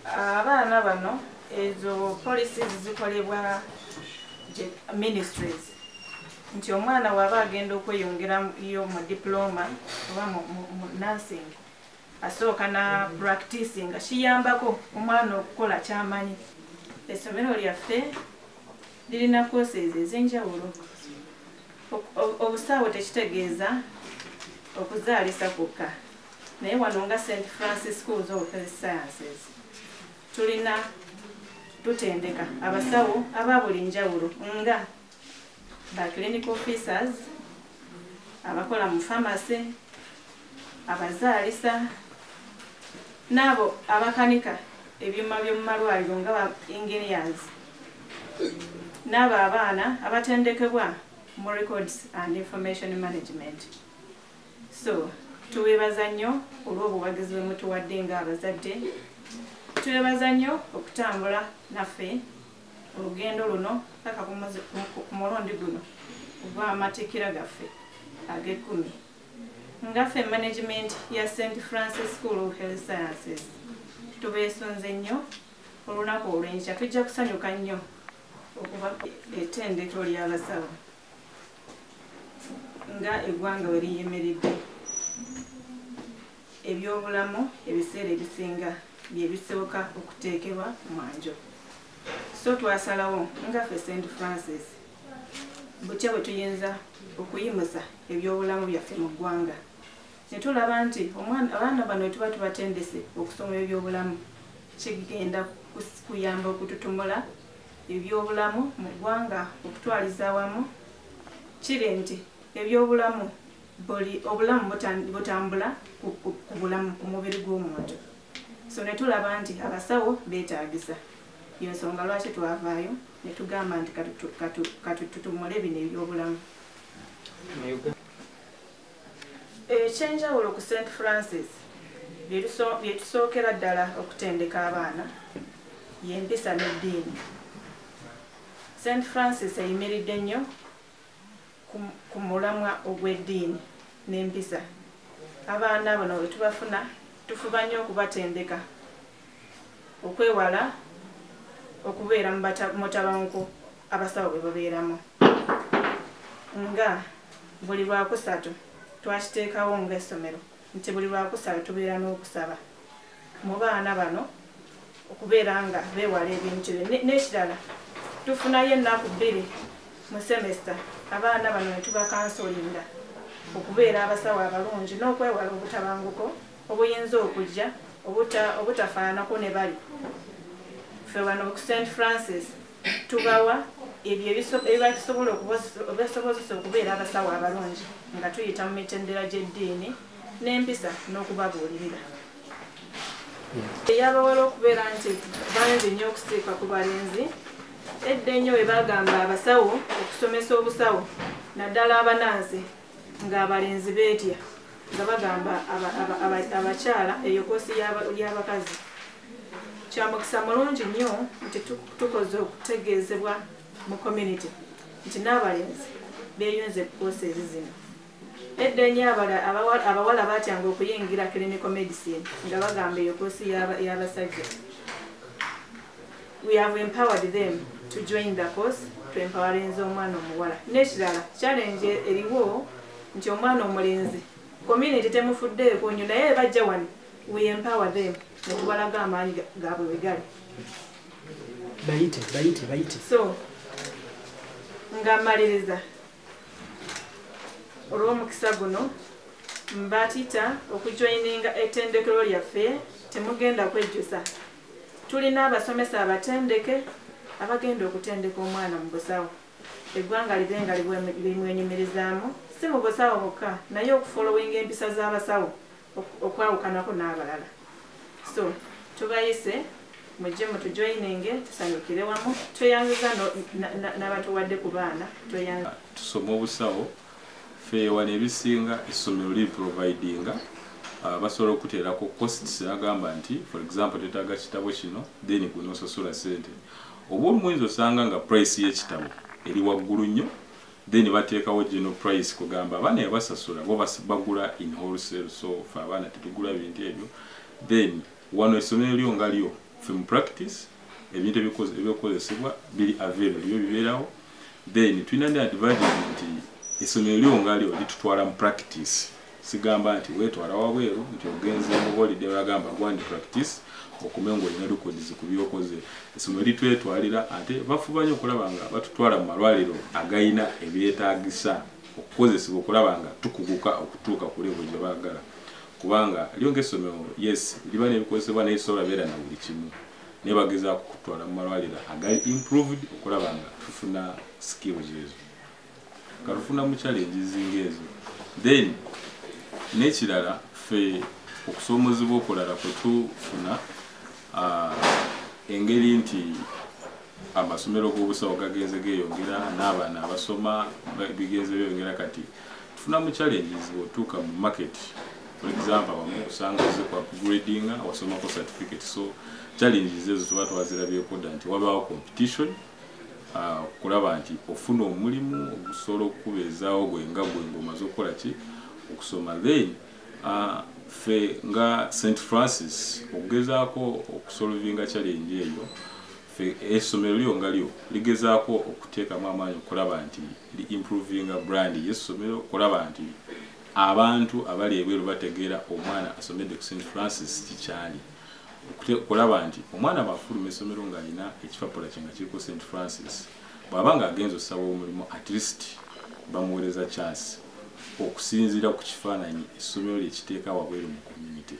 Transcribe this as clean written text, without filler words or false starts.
Abaana bano, ezo policies zikolebwa ministries, nti omwana waba agenda okweyongerayo mu diploma oba mu nursing, asooka na practicing, nga kiyambako omwana okukola kyamanyi. Essomero lyaffe lirina courses ez'enjawulo. Obusawo tekitegeeza okuzaalisa kwokka, naye wano nga St Francis Schools of Health Sciences tulina, tutendeka abasawo aba buli njawulo, nga ba clinical officers, abakola mu pharmacy, abazaalisa, n'abo abakanika ebyuma by'omu malwaliro nga ba engineers, n'abo abaana abatendekebwa mu records and information management. So tuwebaza nnyo olw'obuwagizi bwe mutuwadde ng'abazadde. Twebaza nnyo okutambula naffe olugendo luno paka ku mulundi guno ogw'amatikkira gaffe ag'ekkumi. Nga ffe management ya St Francis School of Health Sciences, tubeesunze nnyo olunaku olw'enkya. Tujja kusanyuka nnyo okuba ettendekero ly'abasawo nga eggwanga we liyimiridde. Ebyobulamu ebiseera ebisinga bye bisooka okuteekebwa mwanjo, so twasalawo nga ffe St Francis butya bwe tuyinza okuyimusa ebyobulamu byaffe mu ggwanga, ne tulaba nti abaana bano tuba tubatendese okusoma ebyobulamu, kigenda kuyamba okututumula ebyobulamu mu ggwanga okutwaliza awamu. Kiri nti ebyobulamu, buli obulamu butambula ku bulamu, ku mubiri gw'omuntu, so ne tulaba nti abasawo beetaagisa. Yensonga lwaki twavaayo ne tugamba nti katututumule bino ebyobulamu. Ekyenjawulo ku St Francis byetusookera ddala okutendeka abaana y'empisa n'eddiini. St Francis eyimiridde nnyo ku mulamwa ogw'eddiini n'empisa. Abaana bano bwe tubafuna, tufuba nnyo okubatendeka okwewala okubeera mu mutabanguko abasawo bwe babeeramu, nga buli Lwakusatu twakiteekawo ng'essomero nti buli Lwakusatu tubeera n'okusaba mu baana bano okubeera nga beewala ebintu ebyo. N'ekirala, tufunayo ennaku 2 mu semester, abaana bano ne tubacounselinga okubeera abasawo abalungi n'okwewala obutabanguko obuyinza okujja obutafaananako ne bali. Ffe wano ku St Francis tubawa ebyo ebibasobola okubasobozesa okubeera abasawo abalungi, nga tuyita mu mitendera gy'eddiini n'empisa n'okubabuulirira. Ey'abawala okubeera nti bangi nnyo okusiika ku balenzi, edda ennyo bwe bagamba abasawo okusomesa obusawo, naddala abanansi, ng'abalenzi beetya, nga bagamba abakyala eyo course y'abakazi. Kyamukisa mulungi nnyo nti tukoze okutegeezebwa mu community nti n'abalenzi beeyunze ku courses zino. Edda ennyo abawala batyanga okuyingira clinical medicine nga bagamba eyo course y'abasajja. We have empowered them to join the course. Twempowerinze omwana omuwala. N'ekirala, challenge eriwo nti omwana omulenzi community temufuddeeko nnyo, naye bajja wano, we empower them ne tubalaga amaanyi gaabwe we gali. Bayite, bayite, bayite. So nga mmaliriza, olw'omukisa guno mbatita okujoininga ettendekero lyaffe. Temugenda kwejjusa. Tulina abasomesa abatendeke abagenda okutendeka omwana mu busawo, eggwanga libe nga limwenyumirizaamu, si mu busawo bwokka, naye okufollowinga empisa z'abasawo okwawukanako n'abalala. So tubayise mujje mutujoininge, tusanyukire wamu. Tweyanziza n'abatuwadde ku baana. Tweyanziza. Tusoma obusawo ffe wano, ebisinga essomero liprovidinga. Basobola okuteerako costs, agamba nti for example tetaaga kitabo kino, then gunosasula sente, oba olumuyinza osanga nga price y'ekitabo eri waggulu nnyo, then bateekawo general price kugamba abaana yabasasula bo bagula in wholesale. So fe abaana tetugula bintu ebyo. Then wano essomero lyo nga lyo Ffe mu practice ebintu ebyokukozesebwa biri available, byo bibeerawo. Then tulina ne advantage nti essomero lyo nga lyo litutwala mu practice. Sigamba nti weetwala wabweru nti ogenze mu holiday, bagamba go and practice, okume ng'olina records ku byokoze. Essomero litwetwalira, ate bafuba nnyo okulaba nga batutwala mu malwaliro agayina ebyetaagisa okukozesebwa okulaba nga tukuguka okutuuka ku level gye baagala, kubanga lyo ng'essomero, yes, liba n'ebikozesebwa, naye sobola beera na buli kimu, naye bagezaako kutwala mu malwaliro agali improved okulaba nga tufuna skills ezo. Katufuna mu challenges ng'ezo. Then n'ekirala, ffe okusoomozebwa okulala kwe tufuna, engeri nti amasomero g'obusawo gagenze geeyongera n'abaana abasoma bigenze byeyongera, kati tufuna mu challenges bw'otuuka mu market. For example, abamu osanga oze ku upgradinga, wasomako certificate, so challenges ezo tuba twazirabyeko dda nti wabaawo competition, okulaba nti ofuna omulimu ogusobola okukubeezaawo gwe nga gwe ng'omaze okukola ki, okusoma. Then ffe nga St Francis, okugezaako okusolvinga challenge eyo, ffe essomero lyo nga lyo ligezaako okuteekamu amaanyi okulaba nti li improvinga brand y'essomero, okulaba nti abantu abali ebweru bategeera omwana asomedde ku St Francis kikyali, okulaba nti omwana bw'afuluma essomero ng'alina ekipapula kye nga kiriko St Francis, bw'aba ng'agenza osaba omulimu, at least bamuweereza chance okusinziira ku kifaananyi essomero lye kiteeka wabweru mu community.